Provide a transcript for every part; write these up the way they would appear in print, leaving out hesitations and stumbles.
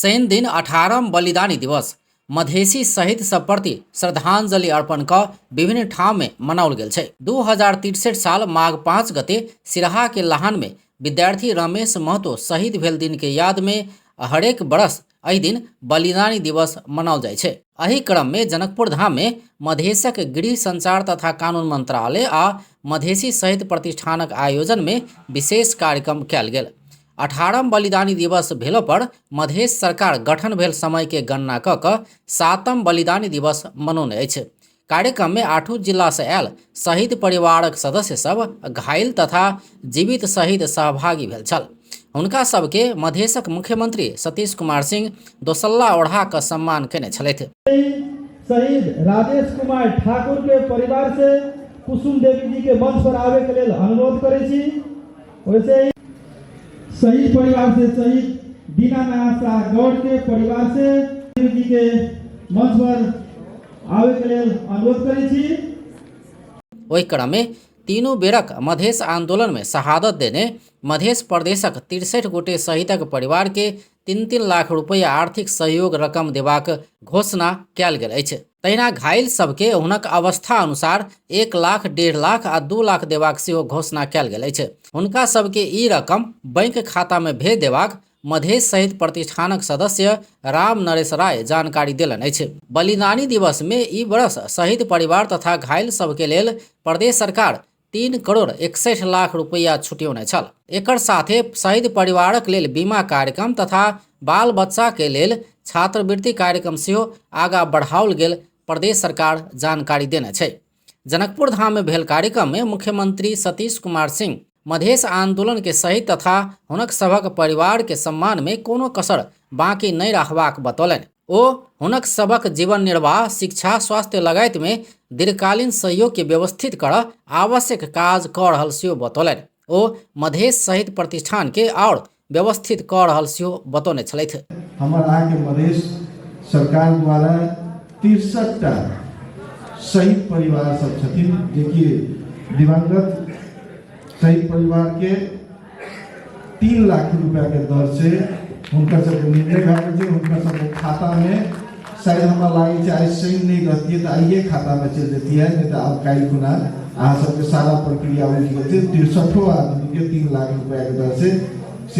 शनि दिन 18म बलिदानी दिवस मधेसी शहीद सब प्रति श्रद्धांजलि अर्पण कऽ विभिन्न ठाम में मनाओल गेल छै। 2063 साल माघ 5 गते सिरहा के लहान में विद्यार्थी रमेश महतो शहीद भेल दिन के याद में हरेक बरस एहि दिन बलिदानी दिवस मनाओल जाइ छै। एहि क्रम में जनकपुर धाम में मधेशक गृह संचार तथा कानून मंत्रालय आ मधेसी शहीद प्रतिष्ठानक आयोजन में विशेष कार्यक्रम कयल गेल। 18म बलिदानी दिवस भेलो पर मधेश सरकार गठन भेल समय के गणना कऽ कऽ 7म बलिदानी दिवस मनौने अछि। कार्यक्रम में 8 जिला से आयल शहीद परिवारक सदस्य सब घायल तथा जीवित शहीद सहभागी भेल छल। हुनका सबके मधेशक मुख्यमंत्री सतीश कुमार सिंह दोसल्ला ओढ़ा कऽ सम्मान केने छलथि। शहीद राजेश कुमार ठाकुर के परिवार से कुसुम देवी जी के मंच पर आवे के लेल अनुरोध करै छी। वैसे ही शहीद परिवार से शहीद दीनानाथ शाह गौड़ के परिवार से देवी जी के मंच पर आवे के लेल अनुरोध करै छी। ओहि क्रम में तीनू बेरक मधेश आंदोलन में शहादत देने मधेश प्रदेशक 63 गोटे शहीदक परिवार के 3-3 लाख रुपया आर्थिक सहयोग रकम देबाक घोषणा कयल गेल अछि। तहिना घायल सबके हुनक अवस्था अनुसार 1 लाख, 1.5 लाख आ 2 लाख देबाक सेहो घोषणा कयल गेल अछि। हुनका सबके ई रकम बैंक खाता में भेज देबाक मधेश शहीद प्रतिष्ठानक सदस्य राम नरेश राय जानकारी देलनि अछि। बलिदानी दिवस में ई बरस शहीद परिवार तथा घायल सबके लेल प्रदेश सरकार 3 करोड़ 61 लाख रुपया छुट्यौने छल। एकर साथे शहीद परिवारक लेल बीमा कार्यक्रम तथा बाल बच्चा के लेल छात्रवृत्ति कार्यक्रम सेहो आगा बढ़ाओल गेल प्रदेश सरकार जानकारी देने छै। जनकपुर धाम में भेल कार्यक्रम में मुख्यमंत्री सतीश कुमार सिंह मधेश आंदोलन के शहीद तथा हुनक सभक परिवार के सम्मान में कोनो कसर बाकी नहीं रखबाक बतौलनि। ओ हुनक सभक जीवन निर्वाह, शिक्षा, स्वास्थ्य लगायत में दीर्घकालीन सहयोग के व्यवस्थित कर आवश्यक काज कऽ रहल सेहो बतौलनि। ओ मधेश शहीद प्रतिष्ठान के आओर व्यवस्थित कऽ रहल सेहो बतौने छलथि। हमर अहाँके मधेश सरकार द्वारा 63 टा शहीद परिवार सब छथिन, जेकि दिवंगत शहीद परिवार के 3 लाख रुपया के दर से हुनकर सबके निर्णय भए गेल छै। हुनकर सबके खाता में शायद हमरा लागै छै आइ शनि नहि रहतियै तऽ आइए खाता में चलि जैतियै, नहि तऽ आब काल्हि खुना अहाँ सबके सारा प्रक्रिया उठि गेल छै। 63 आदमी के 3 लाख रुपया के दर से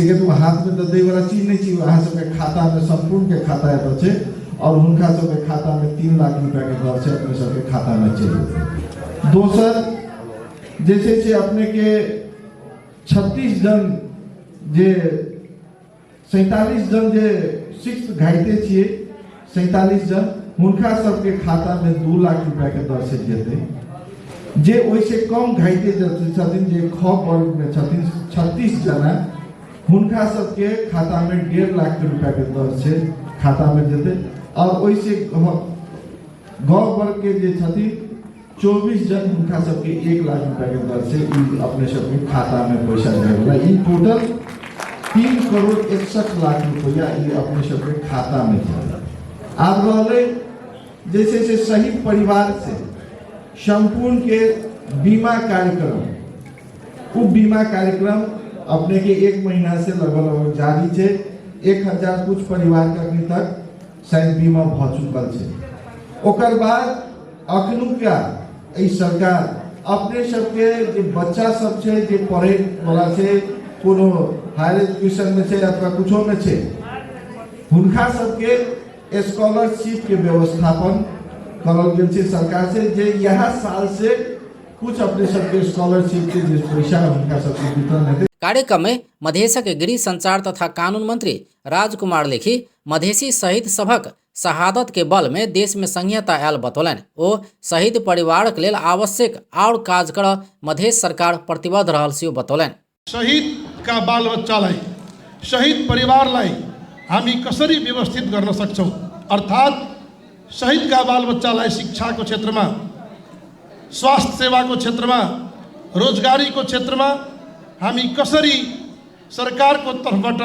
के तऽ हाथ में तऽ दै वाला चीज नहि छै, अहाँ सबके खाता में सम्पूर्ण के खाता एतऽ छै और हुनका सबके खाता में 3 लाख रुपया के दर से अपने सबके खाता में चलि जेतै। दोसर जे छै से अपने के 36 जन जे 47 जन जे सिक्स घाइते छियै, 47 जन हुनका सबके खाता में 2 लाख रुपया के दर से जेतै। जे ओहिसे कम घाइते छथिन, जे ख वर्ग में छथिन 36 जना, हुनका सबके खाता में 1.5 लाख के रुपया के दर से खाता में जेतै। और ओहिसे ग वर्ग के जे छथिन 24 जन, हुनका सबके 1 लाख रुपया के दर से ई अपने सबके खाता में पैसा जाएवाला। ई टोटल 3 करोड़ 61 लाख रुपया ई अपने सबके खाता में जाएगा। आब रहलै जे छै से शहीद परिवार से संपूर्ण के बीमा कार्यक्रम, उ बीमा कार्यक्रम अपने के 1 महीना से लगभग लगभग जारी छै। 1000 कुछ परिवार के अखनी तक शायद बीमा भऽ चुकल छै। ओकर बाद अखनुका एहि सरकार अपने सबके जे बच्चा सब छै, जे पढ़ै वाला छै, कोनो हायर एजुकेशन में छै अथवा कुछो में छै, हुनका सबके स्कॉलरशिप के व्यवस्थापन करल गेल छै सरकार से, जे इएह साल से कुछ अपने सबके स्कॉलरशिप के जे पैसा हुनका सबके वितरण हेतै। कार्यक्रम में मधेशक गृह संचार तथा कानून मंत्री राजकुमार लेखी मधेसी शहीद सभक शहादत के बल में देश में संहिता आयल बतौलनि। ओ शहीद परिवारक लेल आवश्यक आओर काज कर मधेश सरकार प्रतिबद्ध रहल सेहो बतौलनि। शहीद का बाल बच्चालाई, शहीद परिवारलाई हामी कसरी व्यवस्थित गर्न सक्छौँ, अर्थात् शहीदका बाल बच्चालाई शिक्षाको क्षेत्रमा, स्वास्थ्य सेवाको क्षेत्रमा, रोजगारीको क्षेत्रमा हामी कसरी सरकारको तर्फबाट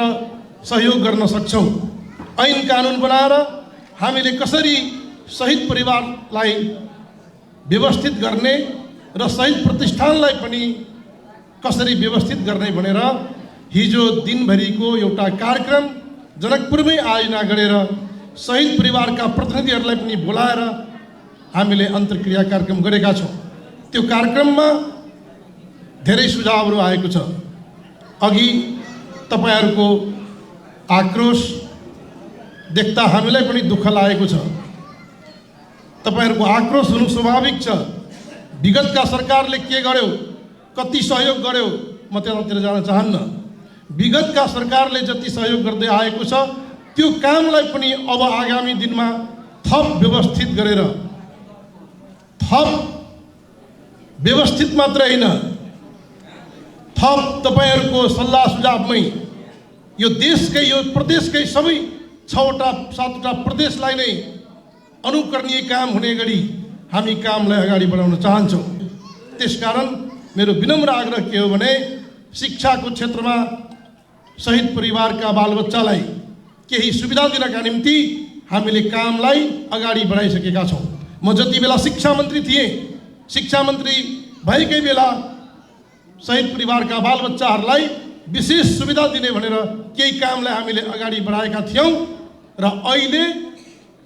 सहयोग गर्न सक्छौँ, ऐन कानुन बनाएर हामीले कसरी शहीद परिवारलाई व्यवस्थित गर्ने र शहीद प्रतिष्ठानलाई पनि कसरी व्यवस्थित गर्ने भनेर हिजो दिनभरिको एउटा कार्यक्रम जनकपुरमै आयोजना गरेर शहीद परिवारका प्रतिनिधिहरूलाई पनि बोलाएर हामीले अन्तर्क्रिया कार्यक्रम गरेका छौँ। त्यो कार्यक्रममा धेरै सुझावहरू आएको छ। अघि तपाईहरूको आक्रोश देख्दा हामीलाई पनि दुःख लागेको छ। तपाईहरूको आक्रोश हुनु स्वाभाविक छ। विगतका सरकारले के गर्यो, कति सहयोग गर्यो, म त्यतातिर जान चाहन्न। विगतका सरकारले जति सहयोग गर्दै आएको छ त्यो कामलाई पनि अब आगामी दिनमा थप व्यवस्थित गरेर, थप व्यवस्थित मात्र होइन, थप तपाईहरूको सल्लाह सुझावमै यो देशकै, यो प्रदेशकै सबै 6वटा 7वटा प्रदेशलाई नै अनुकरणीय काम हुने गरी हामी कामलाई अगाडि बढाउन चाहन्छौँ। त्यसकारण मेरो विनम्र आग्रह के हो भने शिक्षाको क्षेत्रमा शहीद परिवारका बालबच्चालाई केही सुविधा दिनका निम्ति हामीले कामलाई अगाडि बढाइसकेका छौँ। म जति बेला शिक्षा मन्त्री थिएँ, शिक्षा मन्त्री भएकै बेला शहीद परिवारका बालबच्चाहरूलाई विशेष सुविधा दिने भनेर केही कामलाई हामीले अगाडि बढाएका थियौँ र अहिले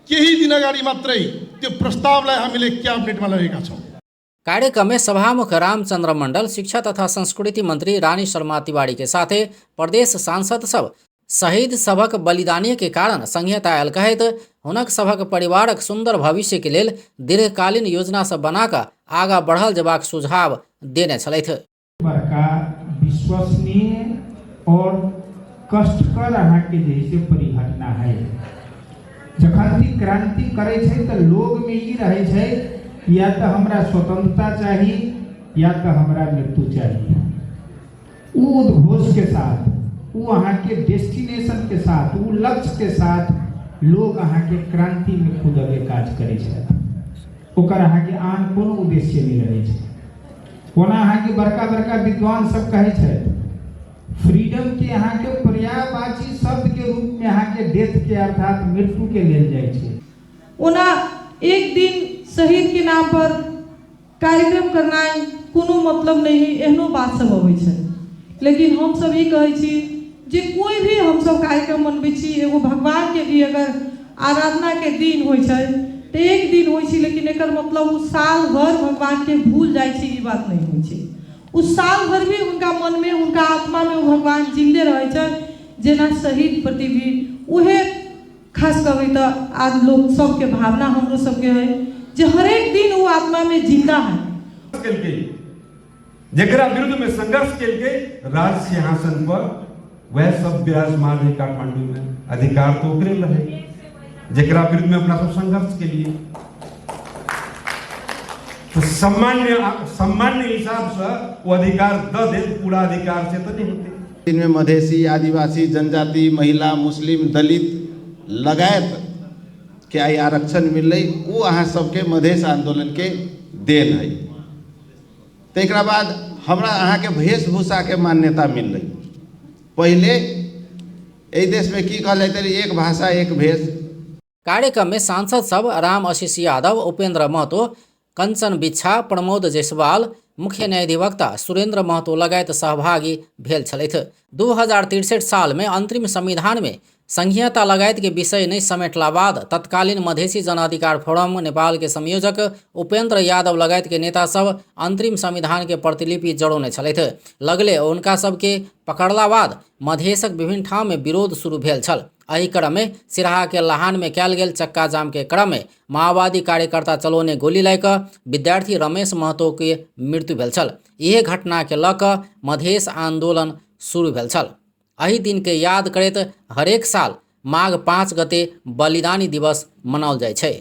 केही दिन अगाडि मात्रै त्यो प्रस्तावलाई हामीले क्याबिनेटमा लगेका छौँ। कार्यक्रम में सभामुख रामचंद्र मंडल, शिक्षा तथा संस्कृति मंत्री रानी शर्मा तिवारी के साथे प्रदेश सांसद सब शहीद सभक बलिदानी के कारण संहिता आयल कहैत हुनक सभक परिवारक सुंदर भविष्य के लेल दीर्घकालीन योजना सब बनाकर आगा बढ़ल जेबाक सुझाव देने छलथि। बड़का विश्वसनीय और कष्टकर अहाँके जे है से परिघटना है। जखन कि क्रांति करै छै तऽ लोग में ई रहै छै या तऽ हमरा स्वतंत्रता चाही या तऽ हमरा मृत्यु चाही। उ उद्घोष के साथ, उ अहाँके डेस्टिनेशन के साथ, उ लक्ष्य के साथ लोग अहाँके क्रांति में कूदके काज करै छथि। ओकर अहाँके आन कोनो उद्देश्य नहि रहै छै। ओना अहाँके बड़का बड़का विद्वान सब कहै छथि फ्रीडम के अहाँके पर्यायवाची शब्द के रूप में अहाँके डेथ के अर्थात मृत्यु के लेल जाइ छै। ओना एक दिन शहीद के नाम पर कार्यक्रम करनाइ कोनो मतलब नहि, एहनो बात सब अबै छै। लेकिन हमसब ई कहै छी जे कोई भी हमसब कार्यक्रम मनबै छी, एगो भगवान के भी अगर आराधना के दिन होइ छै तऽ एक दिन होइ छै, लेकिन एकर मतलब ओ साल भर भगवान के भूल जाइ छै ई बात नहि होइ छै। ओ साल भर भी हुनका मन में, हुनका आत्मा में ओ भगवान जिन्दे रहै छै। जेना शहीद प्रति भी उहे खास कहबै तऽ आज लोग सबके भावना हमरो सबके है जे हरेक दिन वो आत्मा में जिंदा है। केलकै, जेकरा विरुद्ध में संघर्ष केलकै, राज सिंहासन पर वह सब विराजमान है काठमांडू में। अधिकार तो ओकरे रहे जेकरा विरुद्ध में अपना सब संघर्ष के लिए। तो सामान्य सामान्य हिसाब से वो अधिकार the they, पूरा अधिकार से तो नहीं होते। इनमें मधेसी, आदिवासी, जनजाति, महिला, मुस्लिम, दलित लगायत के आइ आरक्षण मिललै, ओ अहाँ सबके मधेश आंदोलन के देन है। तकरा बाद हमरा अहाँके वेशभूषाके मान्यता मिललै। पहिले एहि देशमे की कहल जाइत रहै, एक भाषा एक भेष। कार्यक्रम में सांसद सब राम आशीष यादव, उपेंद्र महतो, कंचन बिच्छा, प्रमोद जायसवाल, मुख्य न्यायाधिवक्ता सुरेंद्र महतो लगायत सहभागी भेल छलथि। 2063 साल में अंतरिम संविधान में संघीयता लगायत के विषय नहीं समेटला बाद तत्कालीन मधेसी जनअधिकार फोरम नेपाल के संयोजक उपेंद्र यादव लगायत के नेता सब अंतरिम संविधान के प्रतिलिपि जड़ौने छलथि। लगले हुनका सबके पकड़ला बाद मधेशक विभिन्न ठाम में विरोध शुरू भेल छल। एहि क्रम में सिराहा के लहान में कयल गेल चक्का जाम के क्रम में माओवादी कार्यकर्ता चलौने गोली लय कऽ विद्यार्थी रमेश महतो के मृत्यु भेल छल। इहे घटना के लऽ कऽ मधेश आंदोलन शुरू भेल छल। एहि दिन के याद करैत हरेक साल माघ 5 गते बलिदानी दिवस मनाओल जाइ छै।